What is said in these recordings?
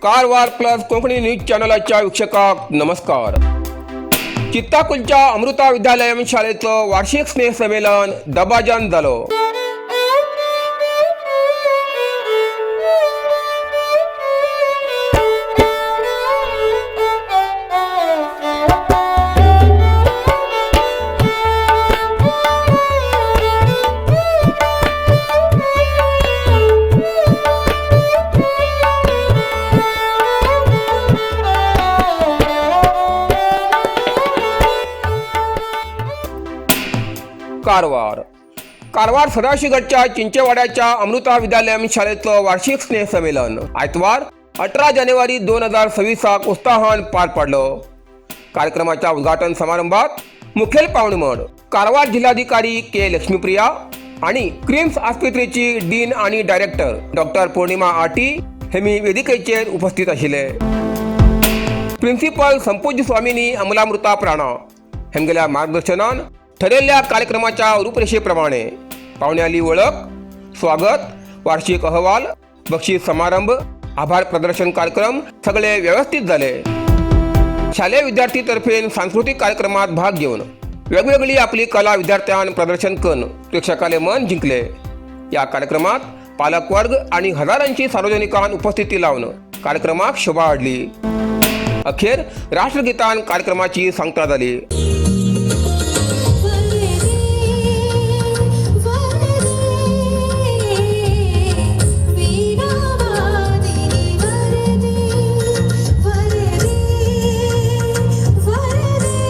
Karwar plus Konkani news चॅनलाच्या वीक्षकांक नमस्कार. चित्ताकुलच्या अमृता विद्यालयम शाळेचो वार्षिक स्नेह संमेलन दबाज्यान जालो. कारवार कारवार सदाशिवगडच्या चिंचेवाड्याच्या अमृता विद्यालयम शाळेचं वार्षिक स्नेह संमेलन आयतवार 18 जानेवारी 2026 उत्साहान पार पडलं. कार्यक्रमाच्या उद्घाटन समारंभात मुखेल पाहुणे म्हण कारवार जिल्हाधिकारी के लक्ष्मीप्रिया आणि क्रिम्स आस्पत्रेची डीन आणि डायरेक्टर डॉक्टर पौर्णिमा आटी हे मी वेदिकेचेर उपस्थित आशिल्ले. प्रिन्सिपल संपूज्य स्वामिनी अमलामृता प्राणा हेमगेल्या मार्गदर्शनान ठरलेल्या कार्यक्रमाच्या रूपरेषेप्रमाणे पाहुण्याली ओळख, स्वागत, वार्षिक अहवाल, बक्षीस समारंभ, आभार प्रदर्शन कार्यक्रम सगळे व्यवस्थित झाले. शालेय विद्यार्थीतर्फे सांस्कृतिक कार्यक्रमात भाग घेऊन वेगवेगळी आपली कला विद्यार्थ्यां प्रदर्शन करून प्रेक्षकाले मन जिंकले. या कार्यक्रमात पालकवर्ग आणि हजारांची सार्वजनिकां उपस्थिती लावून कार्यक्रमाक शोभा हाडली. अखेर राष्ट्रगीतान कार्यक्रमाची सांगता झाली. वरदे वरदे वीणावादिनी वरदे वरदे वरदे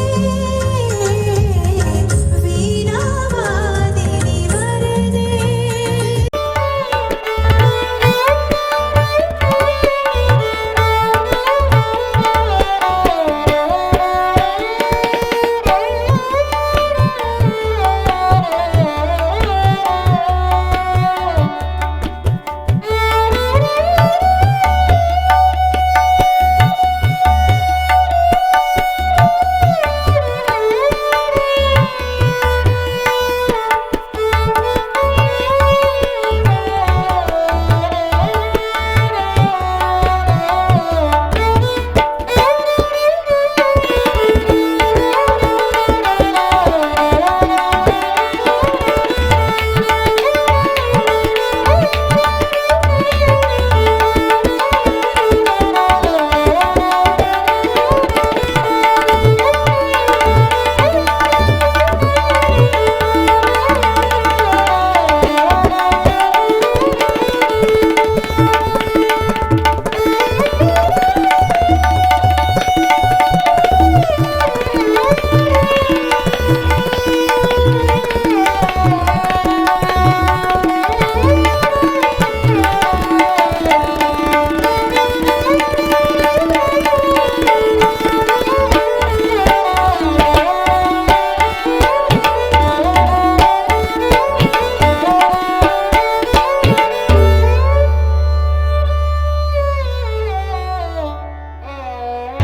वीणावादिनी वरदे.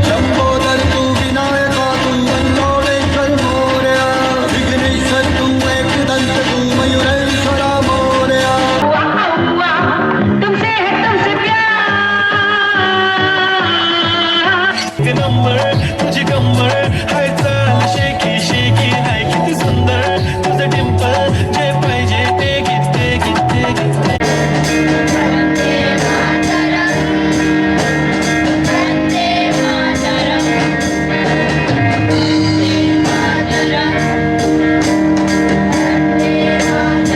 लंबोदर तू, विनायका तू, मंगलेश्वर मोरया, विघ्नेश्वर तू, एकदंत तू, मयुरेश्वरा मोरया. तुमसे है तुमसे प्यार. एक नंबर तुझी कंबर हाय, चाल शेकी शेकी हाय, किती सुंदर तुझं डिंपल, जे पाहिजे ते घे ते घे ते घे. वंदे मातरम, वंदे मातरम, वंदे मातरम, वंदे मातरम.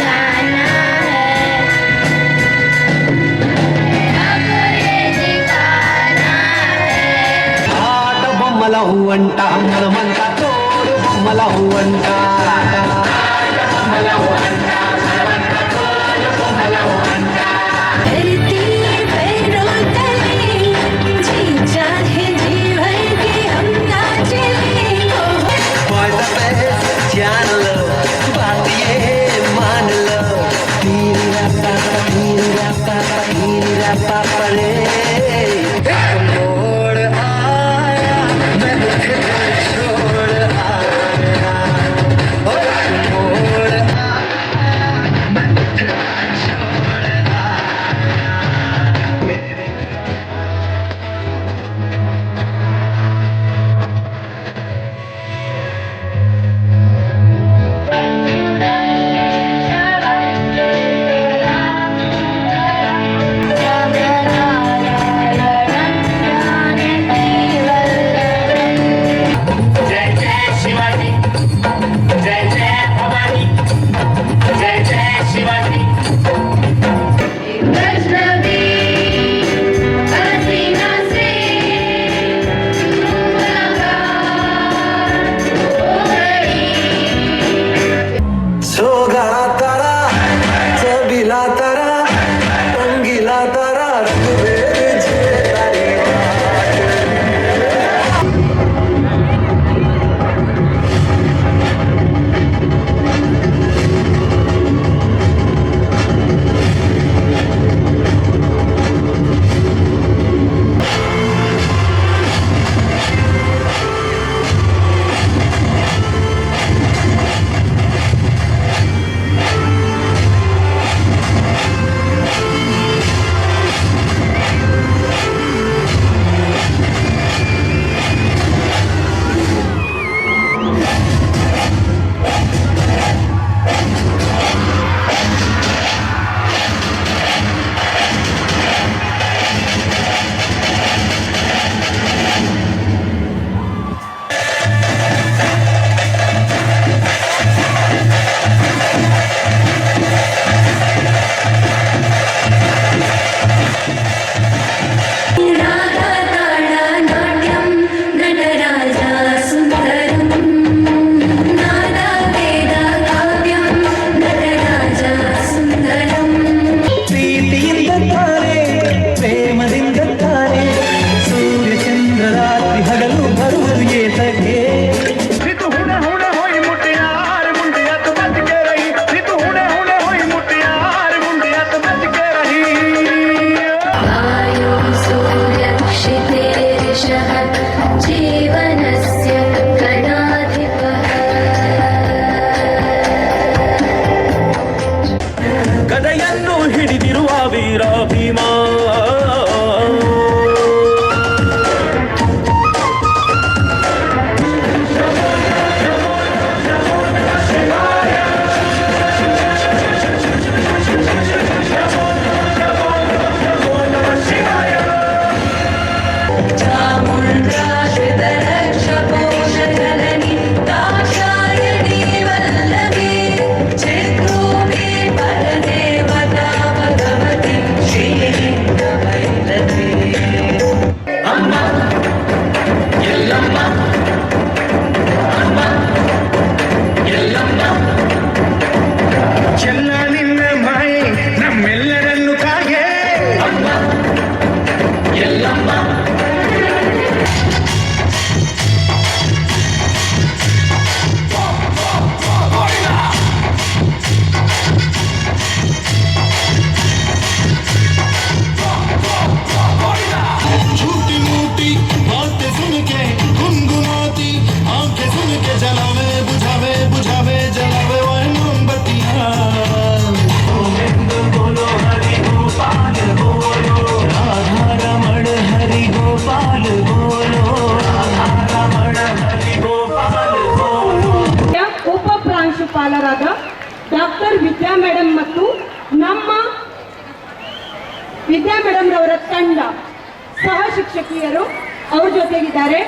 जाना है, अब ये ठिकाना है. ఆట బొమ్మల హూవంట, మనమంతా తోడు బొమ్మల హూవంట. धरती पैरों तले जी चाहे जी भर के हम नाचे. जान लो, बात ये मान लो. ಪ್ರಾಂಶುಪಾಲರಾದ ಡಾಕ್ಟರ್ ವಿದ್ಯಾ ಮೇಡಮ್ ಮತ್ತು ನಮ್ಮ ವಿದ್ಯಾ ಮೇಡಮ್ ರವರ ತಂಡ, ಸಹ ಶಿಕ್ಷಕಿಯರು ಅವ್ರ ಜೊತೆಗಿದ್ದಾರೆ.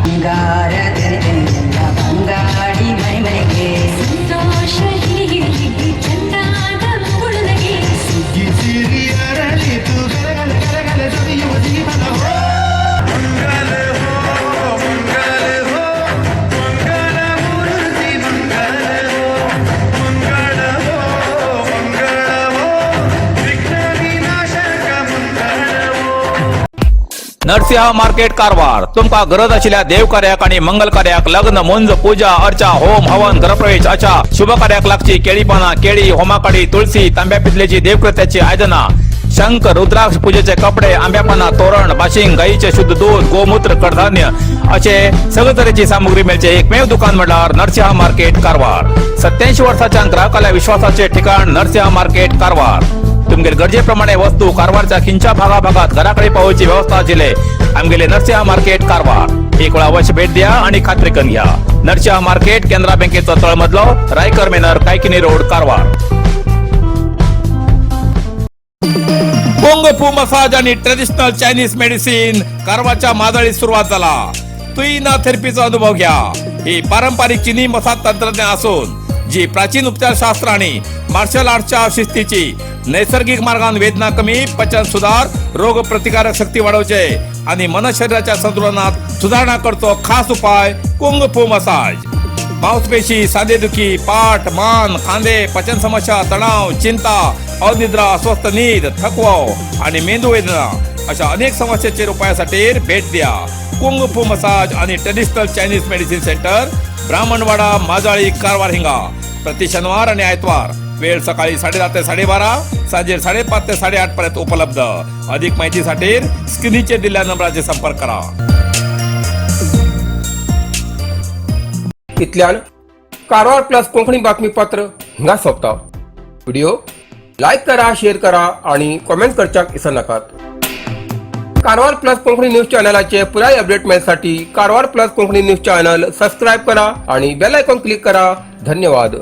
ಬಂಗಾರದೆಲ್ಲ ಬಂಗಾಡಿ ಮನೆ ಮನೆಗೆ. ಸಂತೋಷ ಹೀಗೆ ಚಂದಾದ ಮುಗುಳುನಗೆ. ಮಂಗಲ ಹೋ, ಮಂಗಲ ಹೋ, ಮಂಗಲ ಮೂರ್ತಿ, ಮಂಗಲ ಹೋ, ಮಂಗಳ ಹೋ, ಮಂಗಳ ಹೋ, ವಿಘ್ನ ವಿನಾಶಕ ಮಂಗಳ ಹೋ. नरसिंह मार्केट कारवार. तुमकां गरज आशिल्ल्या देव कार्याक आनी मंगल कार्याक, लग्न, मुंज, पूजा अर्चा, होम हवन, घरप्रवेश अशा शुभ कार्याक लागची केळी पानां, केळी, होमाकाडी, तुळसी, तांब्या पितलेची देवकृत्याची आयदनां, शंख, रुद्राक्ष, पूजेचे कपडे, आंब्या पानां, तोरण, बाशिंग, गायीचे शुद्ध दूध, गोमूत्र, कडधान्य असे सगळे तरेची सामुग्री मेळचे एकमेव दुकान म्हणल्यार नरसिंह मार्केट कारवार. 87 वर्साच्या ग्राहकाला विश्वासाचे ठिकाण नरसिंह मार्केट कारवार. तुमगेले गरजेप्रमाणे वस्तू कारवारच्या खिंच्या भागाभागात घराकडे पावोवची व्यवस्था आशिल्ले आमगेले नरसिंह मार्केट कारवार. एक वेळा अवश्य भेट द्या आणि खात्री करून घ्या. नरसिंह मार्केट, केनरा बँकेचो तळमजलो, रायकर मेनर, कायकिनी रोड, कारवार. कुंग फू मसाज आणि ट्रेडिशनल चायनीज मेडिसिन कारवारच्या माजळीत सुरुवात झाला. तुईना थेरपीचा अनुभव घ्या. ही पारंपरिक चिनी मसाज तंत्रज्ञान असून जी प्राचीन उपचारशास्त्र आणि मार्शल आर्टच्या शिस्तीची नैसर्गिक मार्गान वेदना कमी, पचन सुधार, रोग प्रतिकारक शक्ती वाढवचे आणि मन शरीराच्या संतुलनात सुधारणा करतो खास उपाय कुंग फू मसाज. मांसपेशी, सांधेदुखी, पाठ, मान, खांदे, पचन समस्या, तणाव, चिंता, अनिद्रा, अस्वस्थ नीद, थकवा आणि मेंदू वेदना अशा अनेक समस्यांचे उपायासाठी भेट द्या कुंग फू मसाज आणि traditional Chinese medicine centre, Brahmanwada, Majali, Karwar हिंगा. प्रति शनिवार आणि आयतवार, वेळ सकाळी 10:30 ते 12:30, सांजे 5:30 ते 8:30 पर्यंत उपलब्ध. अधिक माहितीसाठी स्क्रीनचे दिलेल्या नंबराचे संपर्क करा. इतल्यान कारवार प्लस कोंकणी बातमीपत्र हिंगा सोंपता. व्हिडिओ लायक करा, शेअर करा आणि कॉमेंट करच्याक विसरनाकात. कारवार प्लस कोंकणी न्यूज चॅनलाचे पुराय अपडेट मेळसाठी Karwar plus Konkani news channel subscribe करा आणि बेल आयकॉन क्लिक करा. धन्यवाद.